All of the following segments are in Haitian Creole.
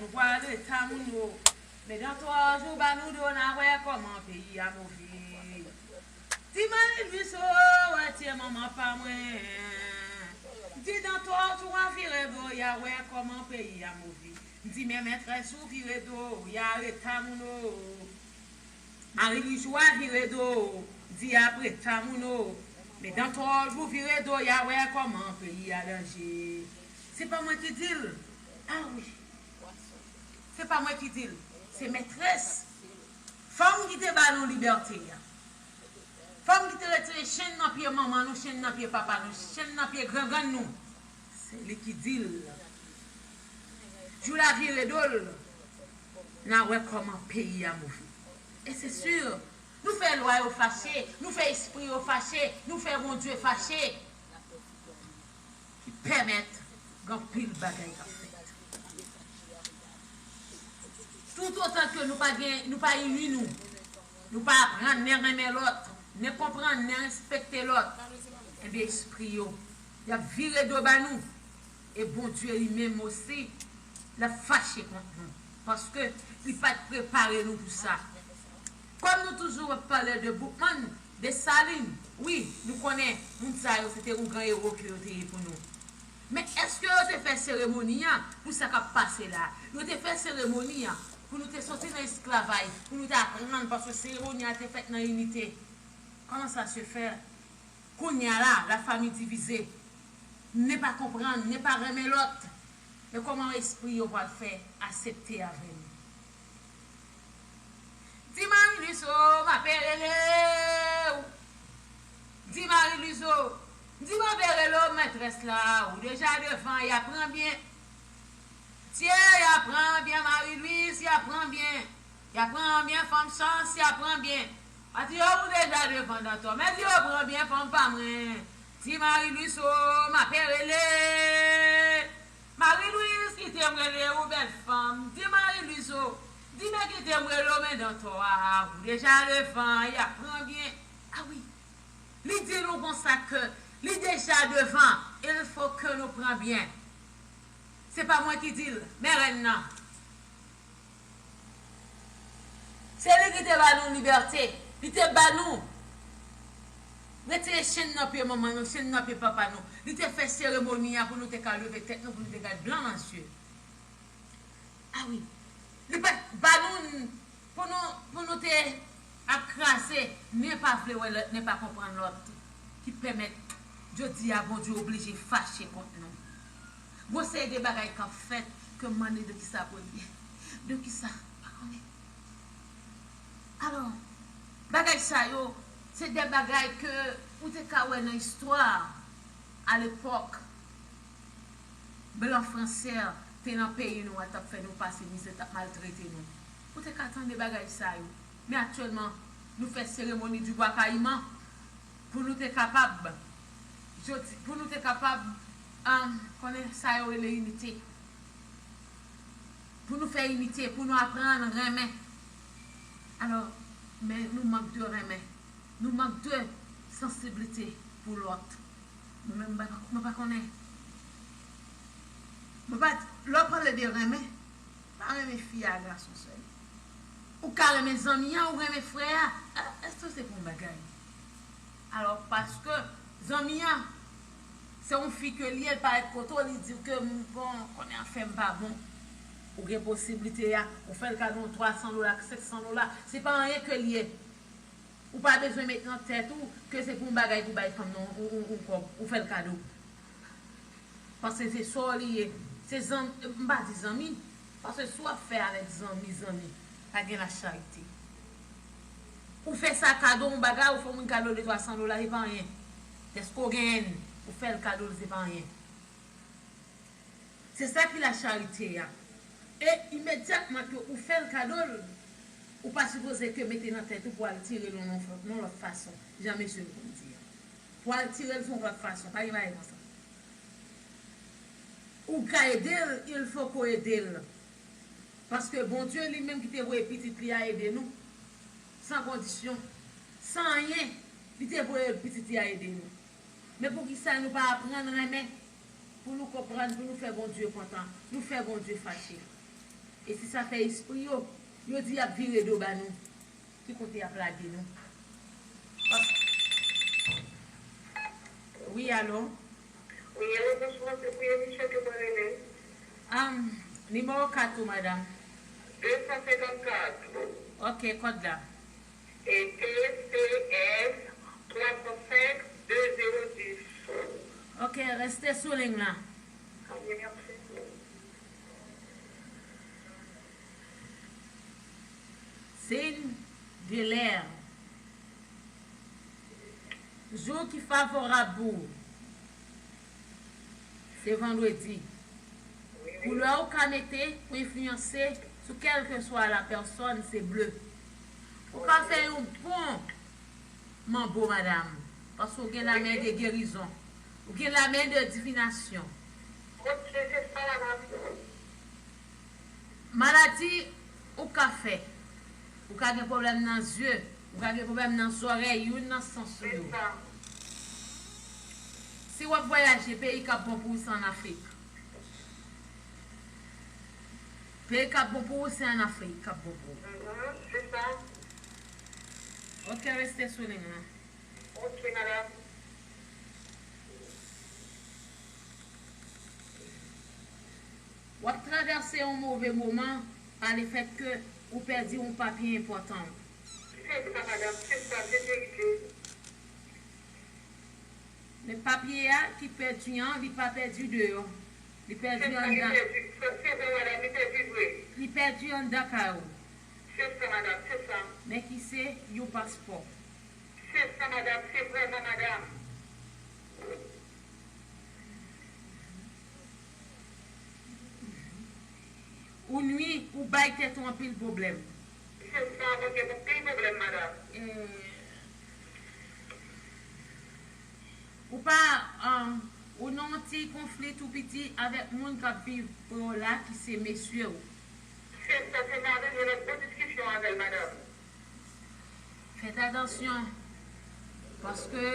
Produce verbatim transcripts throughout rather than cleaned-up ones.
Nou pral rete a moun yo. Men dan twa jou ba nou do, n a wè kòman peyi a move. Di Marie Louise o, retire manman pa mwen. Di dan twa jou a vire do, y a wè kòman peyi a move. Di men mètrès ou vire do, y a rete a moun o. Marie Louise a vire do, di apre ta moun o. Men dan twa jou vire do, y a wè kòman peyi a danje. Se pa mwen ki di l. A wi. Se pa mwen ki di l. Se mètrès. Fanm ki te ba nou libète a. Fanm ki te retire chenn nan pye manman nou, chenn nan pye papa nou, chenn nan pye grangrann nou. Se li ki di l. Jou la vire do l. N a wè kòman peyi a move. E se si, nou fè lwa yo fache, nou fè espri yo fache, nou fè Bondye fache. Ki pèmèt gen anpil bagay k ap fèt. Toutotan ke nou pa gen, nou pa ini nou, nou pa aprann ni renmen lòt, ni konprann, ni respekte lòt, ebyen espri yo, y ap vire do ba nou. E Bondye li menm osi, l ap fache kont nou. Paske li pa t prepare nou pou sa. Kòm nou toujou ap pale de Boukman, Desalin, wi, nou konnen moun sa yo se te oungan ewo ke yo te ye pou nou. Men èske yo te fè seremoni an pou sa k ap pase la? Yo te fè seremoni an pou nou te soti nan esklavaj, pou nou te aprann, paske seremoni an te fèt nan inite. Comment ça se fait? Kounye a la, lafami divize. Ne pa konprann, ne pa renmen lòt. Men kòman espri yo pral fè asepte avè nou? Di Marie Louise o, m ape rele w. Di Marie Louise o, di m ape rele w, mètrès la, ou deja devan, y a pran byen. Tye, y a pran byen, Marie Louise, y a pran byen. Y a pran byen, fanm chans, y a pran byen. Pati yo ou deja devan dan tò. Men di yo pran byen, fanm pa mwen. Di Marie Louise o, m ape rele. Marie Louise, kite m rele ou, bèl fanm. Di Marie Louise o, di men kite m rele w, men dan tò a, ou deja devan, y a pran byen. A wi, li di nou konsa ke li deja devan, il faut que nou pran byen. Se pa mwen ki di l, men rèn nan. Se li ki te ba nou libète. Li te ba nou. Retire chenn nan pye manman nou, chenn nan pye papa nou. Li te fè seremoni a pou nou te ka leve tèt nou, pou nou te gad blan nan zye. A wi. Li pa t ba nou pou nou, pou nou te ap kraze, ni pa vle wè lòt, ni pa konprann lòt, ki pèmèt jodi a Bondye oblije fache kont nou. Gon seri de bagay k ap fèt ke m mande de kisa pou li ye. De kisa? Pa konnen. Alò, bagay sa yo, se de bagay ke ou te ka wè nan istwa alepòk blan franse te nan peyi nou a, t ap fè nou pase mizè, t ap maltrete nou. Ou te ka tande bagay sa yo. Men aktyèlman, nou fè seremoni di bwa kayiman pou nou te kapab, jodi, pou nou te kapab, um, konnen sa yo rele inite. Pou nou fè inite, pou nou aprann renmen. Alò, men nou mank de renmen. Nou mank de sansiblite pou lòt. Mwen menm, mwen pa, mwen pa konnen. Mwen pa, lè w pale de renmen, pa renmen fi a, gason sèl. Ou ka renmen zanmi an, ou renmen frè a. Èske se pou yon bagay? Alò, paske zanmi an, se yon fi ke li ye, l parèt kote w, li di w ke, m, bon, konnen afè m pa bon. Ou gen posiblite a, ou fè l kado yon twa san dola, senk san dola, se pa anyen ke l ye. Ou pa bezwen met nan tèt ou ke se pou yon bagay pou bay fanm nan yon, yon, yon kòb, ou fè l kado. Paske se sa w li ye. Se zanmi, m pa di zanmi, paske si w ap fè avèk zanmi, zanmi, pa gen lacharite. Ou fè sa kado yon bagay, ou fè yon moun kado de twa san dola, se pa anyen. Dèske w genyen l, ou fè l kado l, se pa anyen. Se sa ki lacharite a. E imedyatman ke ou fè l kado l, ou pa sipoze ke mete nan tèt ou pou al tire l yon, yon lòt fason. Jan mesye yo konn di a. Pou al tire l se yon lòt fason. Pa gen bagay konsa. Ou ka ede l, il faut que w ede l. Paske Bondye li menm ki te voye pitit li a ede nou, san kondisyon, san anyen, li te voye pitit li a ede nou. Men poukisa nou pa aprann renmen? Pou nou konprann, pou nou fè Bondye kontan, nou fè Bondye fache. E si sa fè espri yo, yo di y ap vire do ba nou, ki kote y ap lage nou? Pas- Wi, alo? Wi, alo, bonswa, se pou emisyon ke mwen rele. Am, nimewo kat ou, madanm? De san senkannkat. Ok, kòd la. E T C S twa san senk de zewo dis. Ok, reste sou liy la. Ok, mèsi. Siy de lè. Jou ki favorab pou ou, se vandredi. Koulè ou ka mete pou enfliyanse sou kèlkeswa la pèsòn, se ble. Ou ka fè yon bon manbo, madanm, paske ou gen lamen de gerizon. Ou gen lamen de divinasyon. Ok, se sa, madanm. Maladi ou ka fè. Ou ka gen pwoblèm nan zye. Ou ka gen pwoblèm nan zòrèy, youn nan sans ou yo. Se sa. Si w ap vwayaje, peyi k ap bon pou ou, se ann Afrik. Peyi k ap bon pou ou, se ann Afrik k ap bon pou ou. Mhm, se sa. Ok, reste sou liy la. Ok, madanm. W ap travèse yon move moman pa lefèt ke ou pèdi yon papye enpòtan w. Se sa, madanm, se sa, se verite. Men papye a ki pèdi an, li pa pèdi deyò. Li pèdi anndan. Se sa, li pèdi. Se, se vre, madanm, li pèdi vre. Li pèdi anndan kay ou. Se sa, madanm, se sa. Men ki se yon paspò. Se sa, madanm, se vrèman, madanm. Ou nwi, ou bay tèt ou anpil pwoblèm. Se sa, mwen gen anpil pwoblèm, madanm. E, ou pa, um, ou nan yon ti konfli tou piti avèk moun k ap viv pre w la, ki se mesye w. Se sa, se mari m, yon lòt bon diskisyon avè l, madanm. Fèt atansyon, paske,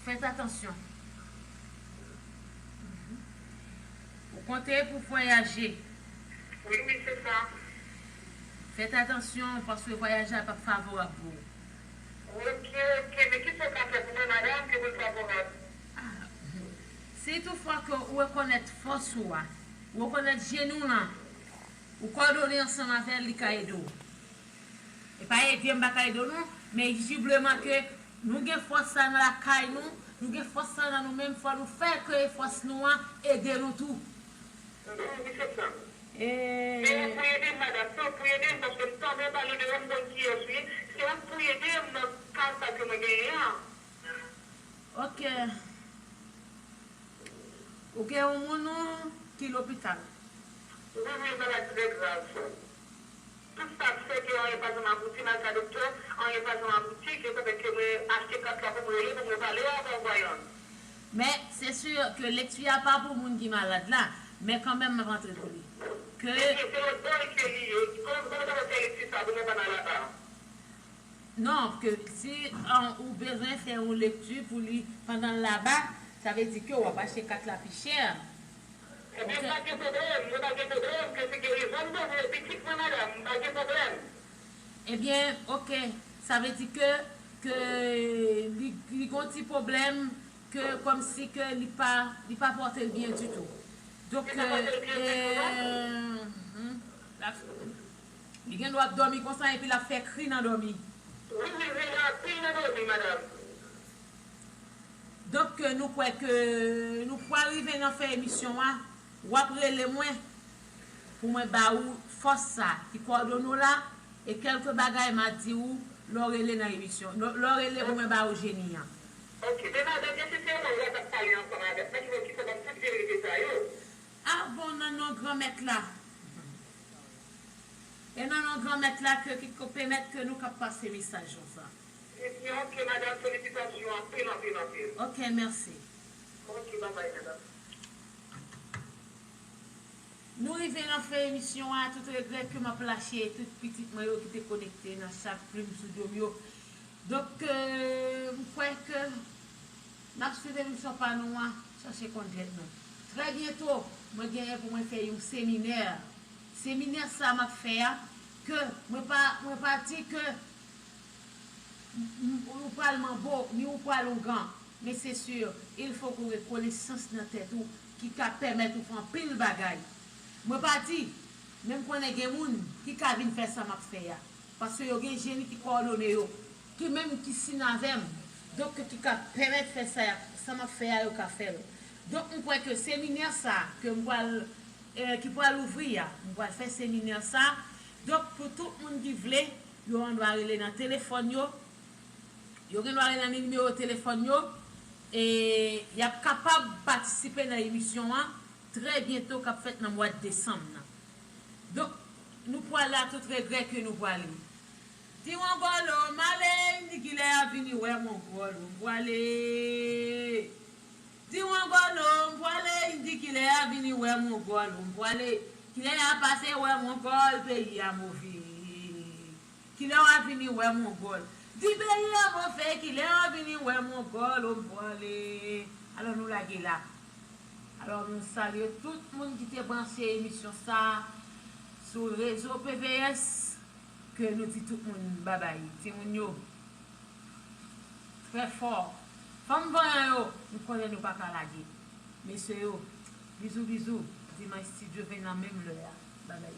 fèt atansyon. Ou konte pou vwayaje. Wi, wi, se sa. Fèt atansyon, paske vwayaj la p ap favorab pou ou. Ok, ok, men kisa w ka fè pou mwen, madanm, ke pou l favorab? Ah, si toutfwa ke ou rekonèt fòs ou a, ou rekonèt jeni w lan, ou kòdone ansanm avè l, li ka ede w. E pa ede m pa ka ede w non, men vizibleman ke nou gen fòs sa nan lakay nou, nou gen fòs sa nan nou menm, fò nou fè ke fòs nou an ede nou tou. Mhm, wi, se sa. E... Se ou pou ede m, madanm, se ou pou ede m, paske m tande pale de yon moun ki esi, se ou pou ede m nan ka sa ke mwen genyen an. Ok. Ou gen yon moun ou ki lopital? Wi, wi, malad trè grav. Tout sa k fè ke anyen pa janm abouti, m al ka doktè, anyen pa janm abouti, ke sa fè ke mwen achte kat la pou mwen rele, pou mwen pale avè w, vwayan. Men, se si ke lekti a pa pou moun ki malad la, men kanmenm m ap antre pou li. Ke... Ebyen, se yon dèy ke li ye. Kòman, kòman sa fè lekti sa pou mwen pa nan laba? Non, ke si, an, ou bezwen fè yon lekti pou li pandan l laba, sa vle di ke w ap achte kat la pi chè. Ebyen, ok, m pa gen pwoblèm, mwen pa gen pwoblèm, ke se gerizon m bezwen, pitit mwen, madanm, m pa gen pwoblèm. Ebyen, ok, sa vle di ke, ke li, li gon ti pwoblèm, ke kòmsi ke li pa, li pa pòte l byen ditou. Donk, li pa pòte l byen ditou, non? E, mhm, la, li gen dwa ap dòmi konsa epi l ap fè kri nan dòmi. Wi, wi, wi, l anpil nan dòmi, madanm. Donk, ke nou kwè ke nou pral rive nan fen emisyon an, w ap rele mwen pou mwen ba ou fòs sa ki kòdone w la, e kèlke bagay m a di ou lè w rele nan emisyon, lè, lè w rele pou mwen ba ou jeni an. Ok, men madanm, èske se mwen w t ap pale ansanm avèk mwen, ki fè w ki fè ban m tout verite sa yo? Ah bon, nan non Granmèt la. E nan non Granmèt la ke, ki ko pèmèt ke nou kab pase mesaj konsa. Ebyen, ok, madanm, felisitasyon anpil, anpil, anpil. Ok, mèsi. Ok, babay, madanm. Nou rive nan fen emisyon an, tout regrè ke m ap lache tout pitit mwen yo ki te konekte nan chak plim sou do m yo. Donk, euh, m kwè ke n ap swiv emisyon pa nou an, chache konn tèt nou. Trè byento, mwen genyen pou mwen fè yon seminè Seminè sa m ap fè a, ke mwen pa, mwen pa di ke m- m- ou pral manbo, ni ou pral oungan, men se sur, il faut ke w gen konesans nan tèt ou ki ka pèmèt ou fè anpil bagay. Mwen pa di, men m konnen gen moun ki ka vin fè sa m ap fè a. Paske yo gen jeni ki kowòdone yo, ki menm ki sin avè m. Donk, ki ka pèmèt fè sa, sa m ap fè a, yo ka fè l. Donk, m kwè ke seminè sa, ke m pral, eh, ki pral ouvri a, m pral fè seminè sa. Donk, pou tout moun ki vle, yo gen dwa rele nan telefòn yo. Yo gen dwa rele nan nimewo telefòn yo. E y ap kapab patisipe nan emisyon an trè byento k ap fèt nan mwa desanm nan. Donk, nou pral la tout regrè ke nou prale. Di w angolo, m ale, di kilè a vini wè m angolo, m prale. Di w angolo, m prale, di kilè a vini wè m angolo, m prale. Kilè a pase wè m angolo, peyi a move. Kilè w a vini wè m angolo. Di peyi a move, kilè w a vini wè m angolo, m prale. Alò, nou lage la. Alò, nou salye tout moun ki te branche emisyon sa a sou rezo P V S, ke nou di tout moun babay. Timoun yo, trè fò. Fanm vanyan yo, nou konnen nou pa ka lage. Mesye yo, bizou, bizou. Dimanch, si Dye vle, nan menm lè a. Babay.